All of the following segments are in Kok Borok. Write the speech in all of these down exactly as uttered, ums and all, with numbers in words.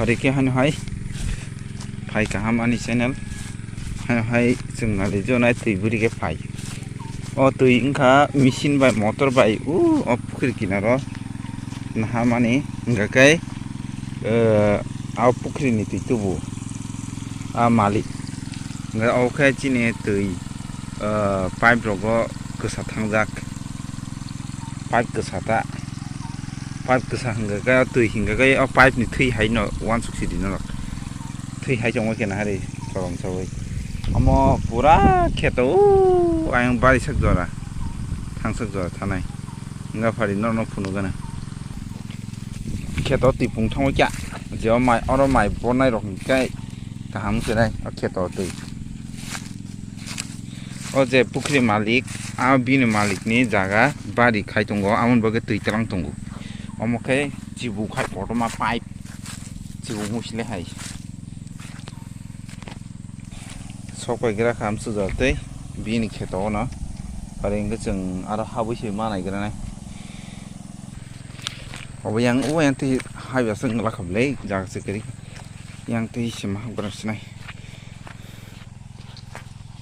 Ori khe hano hai phai kaham ani channel. Hano hai chwng nai jonai twi buri khe phai. O twi wngkha machine bai motor bai u o pukhri kinaro naha mani hwnkha khe, eh, a pukhri ni twi tubu a malik. Hwnkha o khe chini twi, eh, pipe rogo kwsa thangjak. Pipe kwsa ta. Pipe kwsa hwnkha khe twi hwnkha khe o pipe ni thwi hai no uansuk sidi norok. Thwi hai chongwi khe nahari chorong chawi. Omo pura kheto o ayang bari sak jora. Thangsak jora thanai. Wngkha phari norokno phunukgana. Kheto twi pung thangwi kya. Je o mai, oro mai bornai rok hwnkhe kaham khe nai o kheto twi. O je pukhri malik, a bini malik ni jaga bari khai tongo, amoni bagwi twi twlang tongo. Omo khe chibu khai kotorma pipe, chibu musi le hai. Sok pai gra kha amsuk jora tei bini kheto o no. Pare hwnkhe chwng aro habwi se ma nai gra nai. Obo yang, o yang twi hai bai aswk wngla kha bwlai, jaga se kwrwi. Yang twi se ma hapgra sinai.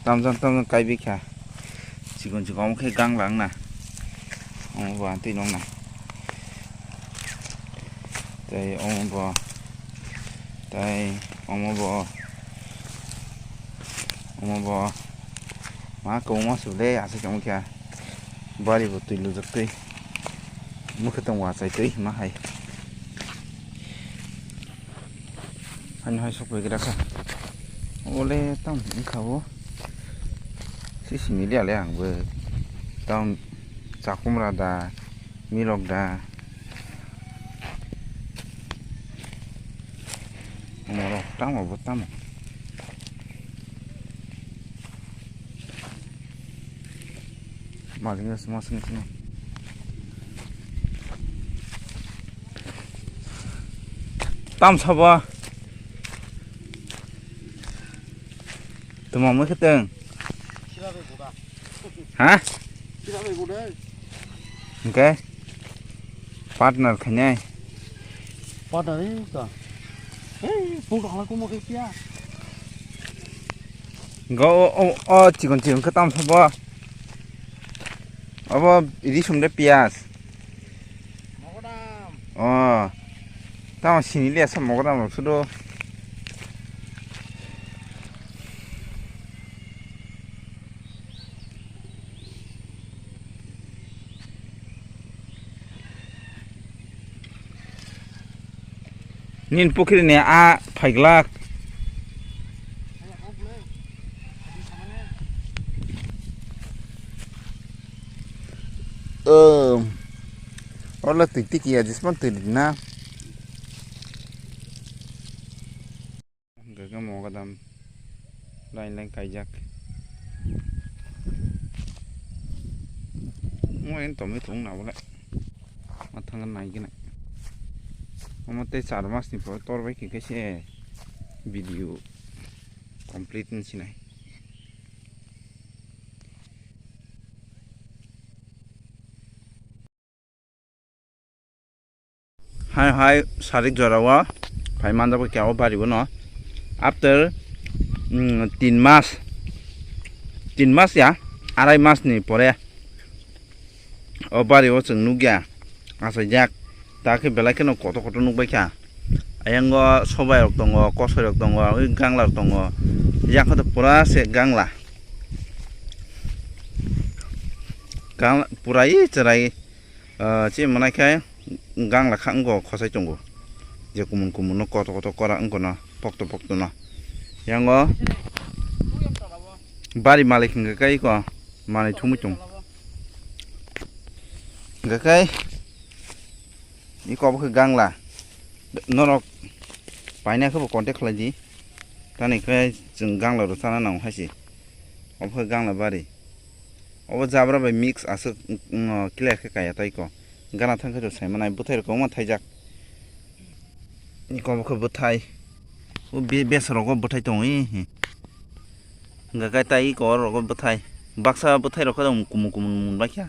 Tamjang tamjang kaibi kha. Chikon chikon omo khe gang lang na. Omo bo ang twi nong na. Tei omo bo. Tei omo bo. Omo bo. Ma kwbangma se bwlai aswk tongmo khe. Bari bo twi lujak twi. Mwkhwtwng wachai twi ma hai. Ani hai sok pai gra kha. Ole tam wngkha o. Si simi liya le ang bo. Tam chakhumra da, milok da. Omorok tamo bo tamo. Maling sma sini sini. Tam sabo. Tuma mui kheteng. Ha? Hingke? Partner khainai. Partner ni ka. Hei, pung khala kumo khe pia. Go o, o, o, chikon chikon khe tam sabo. Abo risum de piyas. Mogodam. O. Tamo sini le sa mogodam rok sudo. Nin pukhri ni a phaiglak. Orla twi tiki ya jisman twi na. Hwnkhe khe mogadam line line kaijak. Omo en tomwi thung na bole. Ma thang nai gina. Omo tei char mas ni pore tor bai khe khe se video complete ni sinai. Hai hai sarik jora o phai manjak bai khe o bari bono after, mm, tin mas, tin mas ya, arai mas ni pore o bari o chwng nukya achaijak, ta khe belai kheno kotor kotor nukbaikha. Ayango sobai rok tongo, kosoi rok tongo, ui gangla rok tongo, yang khe to pura se gangla, gangla pura ui chwrai. Ah, chini mwnai khe gangla kha wngkha khosai tongo. Je kumun kumun no kotor kotor kora wngkha no pokto pokto no. Yango bari malik hwnkha khe iko manwi thumwi tongo. Hwnkha khe iko obo khe gangla. Norok paina khe bo contact khlai di. Tani khe chwng gangla rw chana nango hai se. Obo khe gangla bari. Obo jabra bai mix aswk, mm, clear khe kaya tei ko. Gana thang khe rw sai manai bwthai rok kwbangma thaijak. Iko obo khe bwthai. O be-, besa rogo bwthai tongo, ih, ih. Hwnkha khe tei iko oro rogo bwthai. Baksa bwthai rok khe kumun kumun mun bai kha.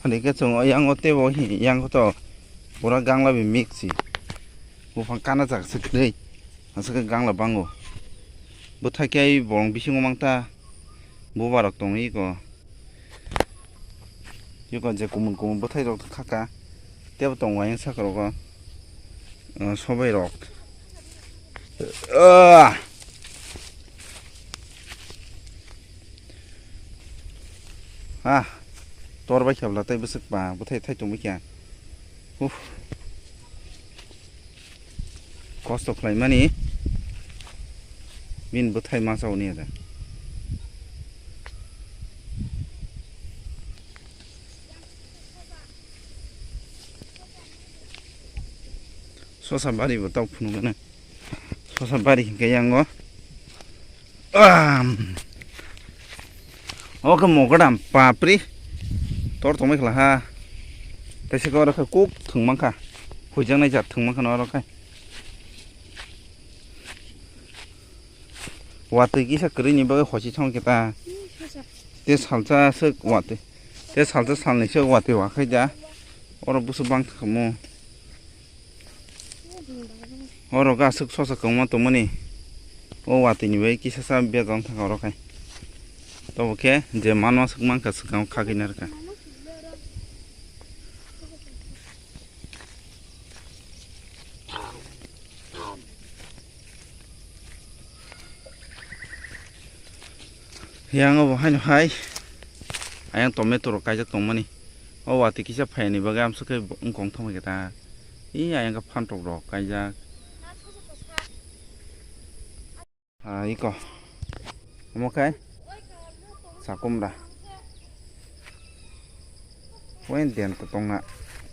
Ani khe chwng o yang o tei bo hi, yang khe to pura gangla bai mix si. Buphang kana jak se kwrwi. Aswk khe gangla bango. Bwthai khe ai bolong bisingo mang ta. Buba rok tongo iko. Iko je kumun kumun bwthai rok kha kha. Tebo tongo ayang saka rogo. Ah, sobai rok. Ah! Ah, tor bai khabla tei bwswk ba bwthai thai tongwi kha. Uff. Kosto khlaimani bini bwthai ma chauni ada. Sosa bari bo tok phunukgana. Sosa bari hinkhe yango. Am. Oke, mogodam papri. Tor tongmai khala ha. Tei se oro khe kuk thwng mankha. Huijaknai jat thwng mankha oro khe. Watwi kisa kwrwini bagwi hochi thong khe ta. Te salsa swk watwi. Te salsa salnwi swk watwi wakhai da. Oro busu bang thangmo. Oro ga aswk sosa kwbangma tongmani. O watwi ni bai kisa sa bejang thang oro khai. Tobo khe je manma swk mankha swkang khagwi narwkha. Yang obo haino hai. Ayang tomato rok kaijak tongmani. O watwi kisa phaiyani bagwi amswk khe wngkong thangbai khe ta. I ayang khe phantok rok kaijak. Ah, iko. Omo khe sakumra. Wen den ko tongna.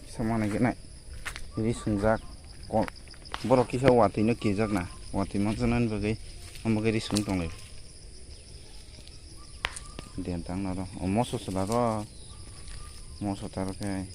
Kisa manai gwnai. Ri swngjak. Ko-, borok kisa watwi no kijak na. Watwi manjaknani bagwi. Omo khe ri swng tonglai. Den tang na ro. O moso sela ro. Moso taro khe.